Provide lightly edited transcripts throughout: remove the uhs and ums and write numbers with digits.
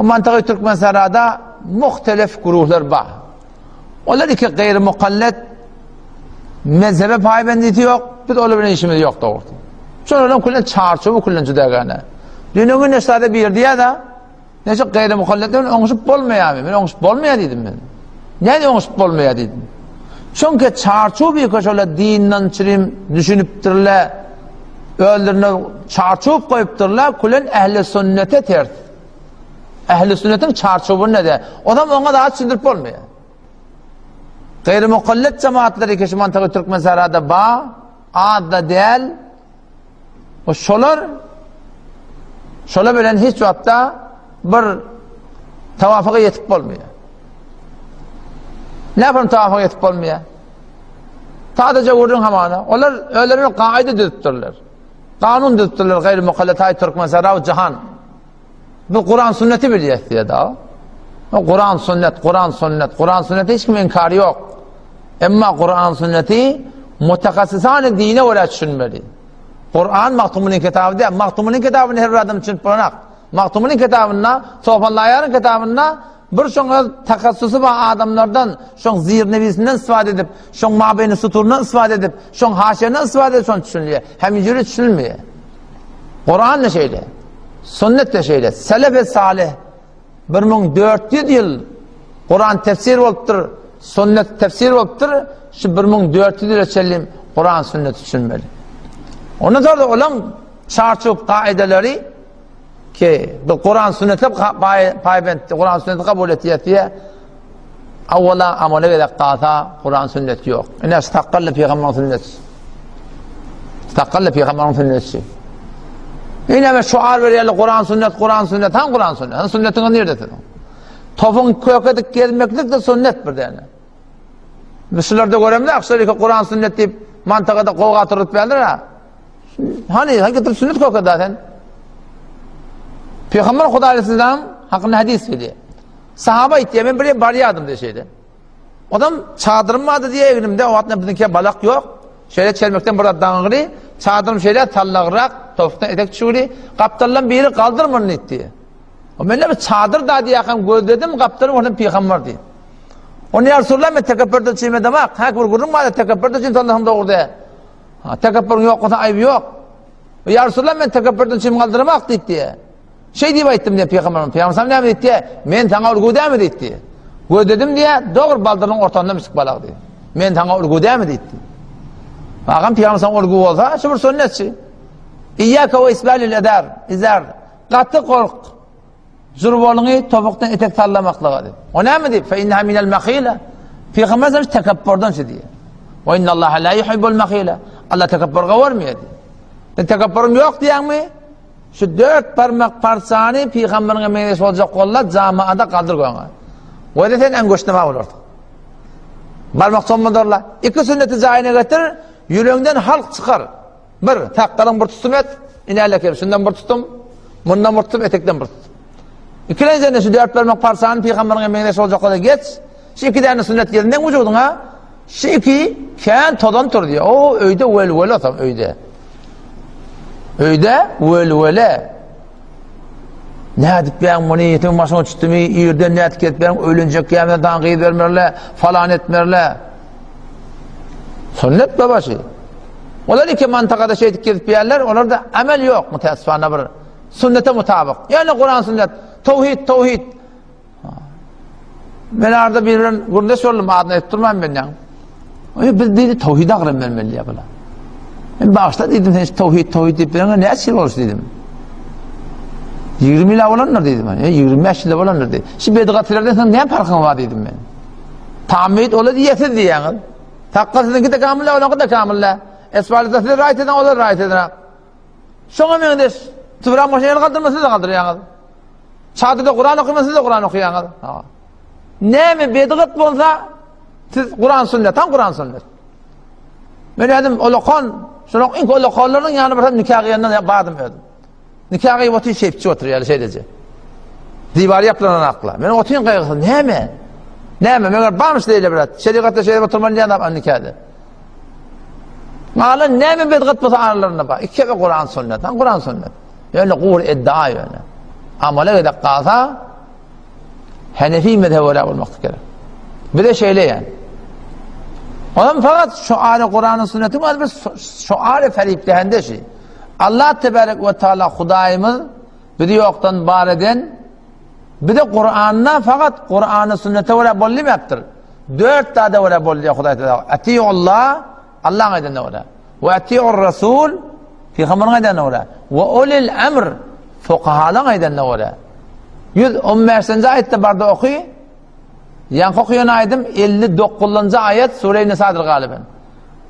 O mantagy Türkmensahrada muhtelif guruhlar bar. Olar iki gaýry mukallet mezhebe paýbendisi ýok, biz olar bilen işimiz ýok dogrusu. Şolaryň külen çarçuwy külen jüdägäne. Düýn gün neştade bir diýýär-de, Neçe gaýry mukalletler bilen oňşup bolmaýarmy? Men oňşup bolmaýar diýdim men. Näde oňşup bolmaýar diýdim. Çünki çarçuw bir şola dinden çirim düşünipdirler. Özlerine çarçuw goýupdyrlar, külen ehli sünnete ters. Ehli sünnetiň çarçuwy nede? O zaman oňa zat düşündirip bolmaýar. Gaýry mukallet jemaatlary ki şu mantygy Türkmen sarada ba, az da däl. O şolar şolar bilen hiç wagtda bir tawafyga ýetip bolmaýar. Ne yapalım tawafyga ýetip bolmaýar? Sadece gürrüň hamana. Olar özlerine kaide düzüpdirler. Kanun düzüpdirler gaýry mukalletay Türkmen saraw jahan. Bu Kur'an sünneti bilýär diýe da. Kur'an sünnet, Kur'an sünnet, Kur'an sünneti hiç kimin inkary ýok. Emma Kur'an sünneti mutakassisany dine görä düşünmeli. Kur'an Magtymgulyň kitaby däl. Magtymgulyň kitabyny her bir adam düşünip bolanok. Magtymgulyň kitabynda, Sofanlaýaryň kitabynda bir şoň öz takassusy bar adamlardan, şoň zirnebisinden istifade edip, şoň mabeýni suturyndan istifade edip, şoň haşiýesinden istifade edip şony düşünilýär. Hem ýüri düşünilmeýär. Kur'an da şeýle. Sünnet de şeýle. Selef-i salih 1400 ýyl Kur'an tefsir bolupdyr, sünnet tefsir bolupdyr. Şu 1400 ýyla çenli Kur'an sünnet düşünmeli. Ondan sonra olan çarçup kaideleri ki bu Kur'an sünnete paýbent, Kur'an sünneti kabul etýär diýe awwala amala gerek galsa Kur'an sünnet ýok. Ine sakgally pygamber sünneti. Sakgally pygamber sünneti. Ine men şuar berýärler Kur'an sünnet, Kur'an sünnet, han Kur'an sünnet. Han sünnetiňiz nirde siziň? Topuň kökedik gezmeklik de sünnet bir däne. Biz şularda göremde, şular iki Kur'an sünnet diýip mantagada gowga turup berler ha. Hani, hani getirip sünnet kökeda sen? Peygamber Huda aleyhisselam hakynda hadis gelýär. Sahaba aýtýar, men bir ýere barýardym diýe şeýle. Odam çadyrym bardy diýe egnimde, o wagtda biziňki balak ýok. Şeýle çelmekden bir zat daňyly, çadyrym şeýle tallagrak, towukdan etek çüwli, gapdaldan biri galdyr muny diýdi. O men bir çadyr da diýäkam gözledim, gapdalym onuň pygamber diýdi. Onu ýa Resulullah men tekepbürden çiğme demek. Ha bir gürrüň bar, tekepbürden çiğme Allah'ın dogry de. Ha tekepbürün ýok bolsa aýby ýok. Ýa Resulullah men tekepbürden çiğme galdyramak diýdi diýe. Şeý diýip aýtdym diýe pygamberimiz. Pygamberimiz näme diýdi? Men saňa urgu dämi diýdi. Gözledim diýe, dogry baldyryň ortasynda misik balak diýdi. Men saňa urgu dämi diýdi. Agam pygamber saňa urgu bolsa, şu bir sünnetçi. Iyyaka we isbalil edar, izar. Gaty gork. Jurbalyňy topukdan etek sallamaklyga diýdi. O näme diýip? Fe inneha minel mahila. Pygamber sallallahu tekepburdan şu diýdi. We innallaha la yuhibbul mahila. Allah tekepbur gawarmaýar diýdi. Sen tekepburyň ýok diýýäňmi? Şu dört barmak parçany pygamberiňe meňzeş boljak bolla jamaada galdyr goýaňa. Wede sen äňgoşnama bolarsyň. Barmak sommadorla. Iki sünneti jaýyna getir, ýüregiňden halk çykar. Bir, sakgalyň bir tutum et, inälek şundan bir tutum, mundan bir tutum, etekden bir tutum. Ikilenjende şu dört barmak parçany pygamberiňe meňzeş boljak bolsa geç. Şu iki däne sünnet geldiň wujudyňa, Şu iki kän tozan tur diýýär. O öýde welwele olsam öýde. Öýde welwele. Nädip ýaň muny ýetiň başyňa düşdümi, irden nädip gelip ýaň öýlenjek ýa dan gyz bermerle, falan etmerle. Sünnet babaşy. Olar iki mantakada şeýdip gezip ýärler, olarda amel ýok, müteessifana bir sünnete mutabyk. Ýöne Kur'an sünnet, towhid, towhid. Men arada bir bilen gürleş boldum, adyny aýdyp durman men ýaň. Oý biz diýdi towhid agram bermeli diýýär bular. Men başda diýdim sen towhid towhid diýip berene näçe ýyl boldy diýdim. 20 ýyl bolandyr diýdim men. 25 ýyl bolandyr diýdim. Şu bedgatçylardan sen näme parkyň bar diýdim men. Tamid ola diýesiz diýýäňiz. Sakgal siziňki de kamyl, olaňky de kamyl. Esbalda siz raýat ediň, olar raýat eder. Şoňa meňzeş Tüwran başyny el galdyrma siz de galdyrýaňyz. Çadyrda Kur'an okuma siz de Kur'an okuýaňyz. Näme bedgat bolsa siz Kur'an sünnet, tam Kur'an sünnet. Men dedim olakan, şonuň iň olakanlaryň ýany bir nikah gyýandan bardym özüm. Nikah gyýyp otyr şeýpçi oturýar şeýleje. Diwar ýaplanan akla. Men otyryn gaýgysy näme? Näme? Meger barmyş diýle bir. Şerigatda şeýle oturmaly diýen adam nikahda. Galan näme bedgat bolsa aralarynda bar. Iki Kur'an sünnet, Kur'an sünnet. Ýöne gur iddia ýöne. Amala gezek galsa. Henefi mezhebe görä bolmaklyk gerek. Bize şeýle ýan. Olam fakat şu aýa Kuranyň sünnetiň az bir şu aýa ferip dehende şi. Allah tebarek we taala Hudaýymyz bizi ýokdan bar eden bize Kuranda fakat Kurany sünnete görä boldy diýmepdir. Dört zada görä boldy diýýär Hudaý Teala. Atiullah Allahyň aýdanyna görä. We atiur Rasul Pygamberiň aýdanyna görä. We ulil emr fukahalaryň aýdanyna görä. 115-nji aýatda barda oky. Ýaňky okaýan aýdym 59-njy aýat Sure-i Nisadyr galyban.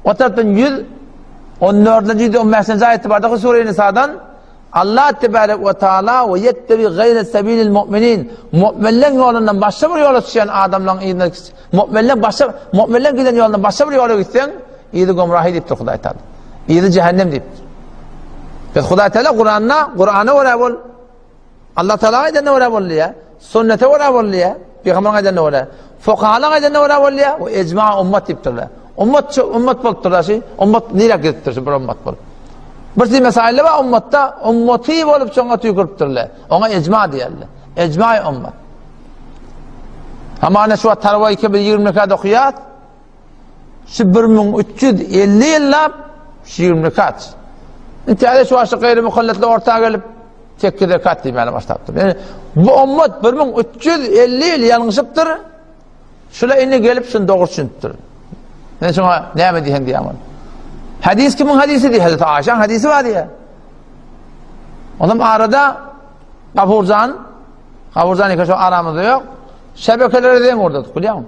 O tarapdan 114-nji 115-nji aýatda barda oky Sure-i Nisadan Allah tebarek we taala we yettebi gaýre sebilil mu'minin mu'minleň ýolundan başga bir ýola düşýän adamlaryň yzyna mu'minleň başga mu'minleň giden ýolundan başga bir ýola gitseň yzy gomrahy diýipdir Hudaý Taala. Yzy cehennem diýipdir. Biz Hudaý Taala Kuranda Kurana görä bol Allah Taala aýdanyna görä boldy ýa, sünnete görä boldy ýa, pygamberiň aýdanyna görä, fukahalaryň aýdanyna görä boldy ýa, we ejma ummat diýipdirler. Ummat ummat bolupdyr şu, ummat nirä gidipdir şu bir ummat bolup. Bir şey mesaýyl bar ummatda, ummaty bolup şoňa tüýküripdirler. Oňa ejma diýerler. Ejma ummat. Hamana şu tarwa 2 bir 20 rekat okuýar. Şu 1350 ýyllap şu 20 rekat. Indi täze şu başda gaýry muhalletler orta gelip 8 rekat diýmäne başlapdyr. Yani bu ummat 1350 ýyl ýalňyşypdyr. Şula indi gelip şunu dogry düşünipdir. Men şoňa näme diýen diýýän. Hadis kimiň hadisi diýýär? Hazreti Aişaň hadisi bar diýýär. Onam arada Gafurjan, Gafurjan eke şu aramyzda ýok. Şebekelere deň urdyk, bilýäňmi?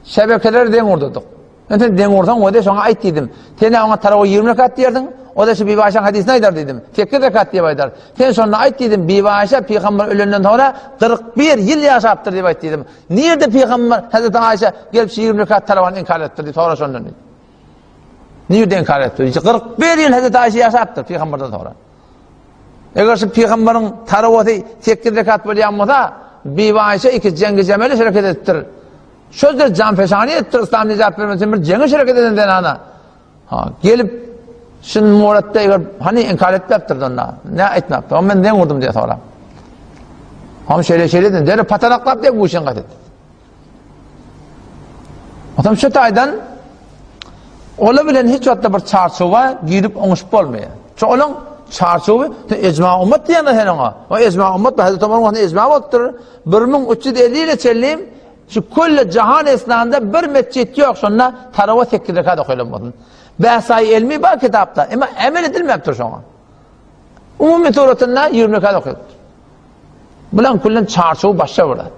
Şebekeleri deň urdyk. Men sen deň ursaň, o-da şoňa aýt diýdim. Sen oňa tarawa 20 rekat diýerdiň, o-da şu Bibi Aýşaň hadysini aýdar diýdim. 8 rekat diýip aýdar. Sen şonda aýt diýdim, Bibi Aýşa pygamber ölenden soňra 41 ýyl ýaşapdyr diýip aýt diýdim. Nirde pygamber Hazreti Aýşa gelip şu 20 rekat tarawany inkar etdir diýip sora şondan diýdim. Nirde inkar etdir? 41 ýyl Hazreti Aýşa ýaşapdyr pygamberden soňra. Eger şu pygamberiň tarawasy 8 rekat bolýan bolsa, Bibi Aýşa iki jeňgi jemeli şereket edipdir. Şöyle janfeşani edipdir İslam nijat bermek üçin bir jeňe şereket eden zenana. Ha, gelip şun muratda eger hani inkar etmepdir onda. Ne etmepdir? O men deň vurdum diye sorap. Ham şeýle şeýle den, deri patanaklap diye bu işin gat etdi. Adam şu taýdan ola bilen hiç wagtda bir çarçuwa girip oňuşyp bolmaýar. Şu olaň çarçuwy ejma ummat diýen sen oňa. O ejma ummat Hazreti Ömer wagtynda ejma bolupdyr. 1350 ýyla çenli şu külle jahan esnasynda bir metjit ýok, şonda tarawa 8 rekat okaýlan bolsun. Bäsaý elmi bar kitapda, emma emel edilmepdir şoňa. Umumy suratynda 20 rekat okaýypdyr. Bulan küllen çarçuwy başga bir zat.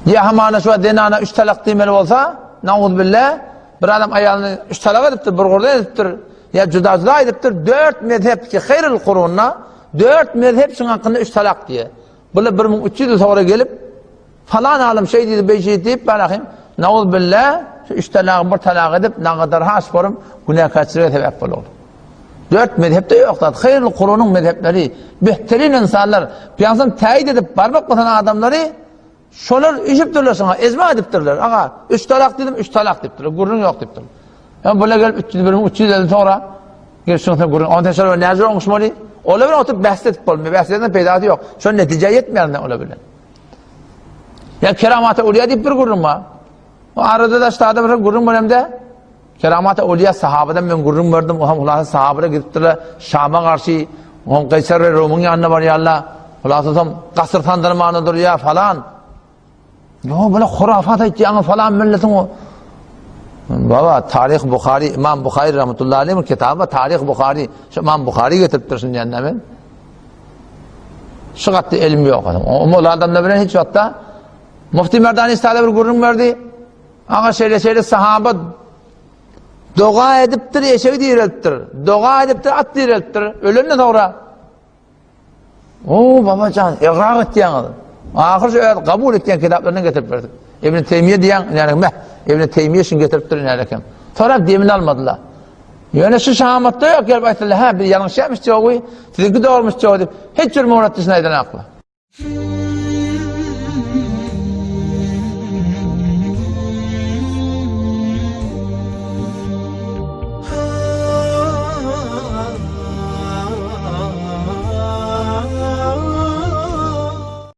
Ýa hamana şu zenana üç talak diýmeli bolsa, nauzbillah, bir adam aýalyny üç talak edipdir, bir gurda edipdir, ýa juda-juda edipdir, dört mezhep ki haýrul kurunna, dört mezhep şuň hakynda üç talak diýýär. Bular 1300 ýyl soňra gelip, Falan alym şeý diýdi, beý şeý diýip, barahym, nauzbillah, şu üç talagy bir talak edip, nagadar has borum, günäkärçilige sebäp bolar. Dört mezhepde ýok zat. Haýrul kurunyň mezhepleri, behterin insanlar, Pygamberimiz täýit edip barmak basan adamlary şolar üşüpdirler şoňa, ejma edipdirler. Aga, üç talak diýdim, üç talak diýipdirler. Gürrüň ýok diýipdirler. Hem bular gelip 301 300 ýyldan soňra gelip şoňa gürrüň. Ondan soňra näme oňuşmaly? Olar bilen oturyp bäs edip bolmaýar. Bäs eden peýdasy ýok. Şol netijä ýetmeýär olar bilen. Ýa keramata uliýa diýip bir gürrüň bar. O arada da ştada bir gürrüň beremde keramata uliýa sahabadan men gürrüň berdim. O hem hulasa sahabalar gidipdirler Şama garşy, on Kaysar we Rumyň ýanyna barýarlar. Hulasa soň gasyr sandyrmana durýar falan. Ýo, böyle hurafat aýtýaňyz falan milletiň o. Baba, Taryh Buhari, Imam Buhari rahmetullahi aleyh kitaby Taryh Buhari, şu Imam Buhari getiripdir şuny diýende men. Şu gatda elim ýok. Ol adamlar bilen hiç wagtda Mufti Merdani Sada bir gürrüň berdi. Aňa şeýle şeýle sahaba doga edipdir, eşegi direltdir. Doga edipdir, at direltdir. Ölenden soňra O babajan, igrag etýäňiz. Ahyr şu öz kabul etýän kitaplaryndan getirip berdik. Ibn Teýmiýe diýen, ýani meh, Ibn Teýmiýe şuny getiripdir ýani eken. Soňra demini almadylar. Ýöne şu şamatda ýok gelip aýtdylar, hä, biz ýalňyşýarmyş jowy, siziňki dogrumy jowy diýip, hiç bir murat dişini aýdanaklar.